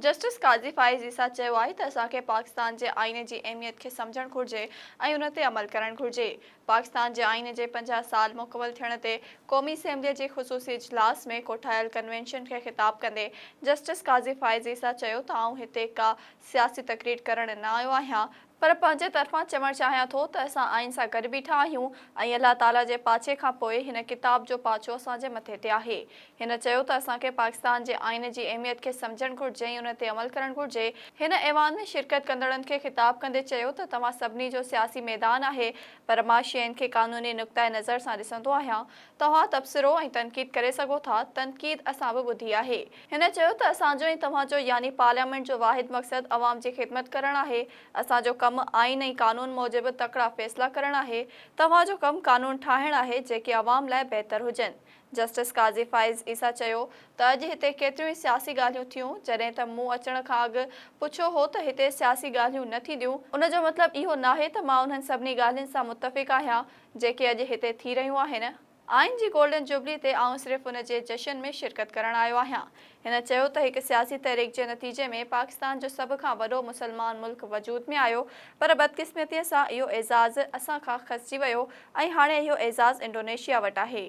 Justice Qazi Faez Isa چيو آهي ته اسان کي پاڪستان جي آئين جي اهميت کي سمجهڻ گهرجي ۽ ان تي عمل ڪرڻ گهرجي. پاڪستان جي آئين جي 50 سال مڪمل ٿيڻ تي قومي اسيمبلي جي خصوصي اجلاس ۾ ڪوٺايل ڪنوينشن کي خطاب ڪندي جسٽس قاضي فائز عيسيٰ چيو ته آئون هتي ڪا سياسي تقرير ڪرڻ نه آيو آهيان، پر پنهنجي طرفان چوڻ چاهيان ٿو ته اسان آئين سان گڏ بيٺا آهيون ۽ الله تعاليٰ جي پاڇي کان پوء هن ڪتاب جو پاڇو اسان جي مٿي تي آهي. هن چيو ته اسان کي پاڪستان جي آئين جي اهميت کي سمجهڻ گهرجي ۽ ان تي عمل ڪرڻ گهرجي. هن ايوان ۾ شرڪت ڪندڙن کي خطاب ڪندي چيو ته توهان سڀني جو سياسي ميدان آهي پر مان شين کي قانوني نقطه نظر سان ڏسندو آهيان. توهان تبصرو ۽ تنقيد ڪري سگهو ٿا، تنقيد اسان به ٻڌي آهي. هن چيو ته اسان جو ۽ توهان جو يعني پارليامينٽ جو واحد مقصد عوام جي خدمت ڪرڻ آهي، اسان جو ڪم آئين ۽ قانون موجب تڪڙا فيصلا ڪرڻ آهي، توهان جو ڪم قانون ٺاهڻ آهي جيڪي عوام لاء بهتر هجن. جسٽس قاضي فائز عيسيٰ چيو ته اڄ هتي ڪيتريون ئي سياسي ڳالهيون ٿيون، جڏهن ته مون اچڻ کان اڳ پڇيو هو ته هتي سياسي ڳالهيون نه ٿينديون، ان جو مطلب اهو ناهي ته مان انهن سڀني ڳالهين سان متفق آهيان، جيڪي اڄ هتي ٿي رهيون آهن. آئين جي گولڊن جوبلي تي آئون صرف ان جي جشن ۾ شرڪت ڪرڻ آيو آهيان. هن چيو ته هڪ سياسي تحريڪ جي نتيجي ۾ پاڪستان جو سڀ کان وڏو مسلمان ملڪ وجود ۾ آيو پر بدقسمتيء سان اهو اعزاز اسان کان کسجي ويو ۽ هاڻي اهو اعزاز انڊونيشيا وٽ آهي.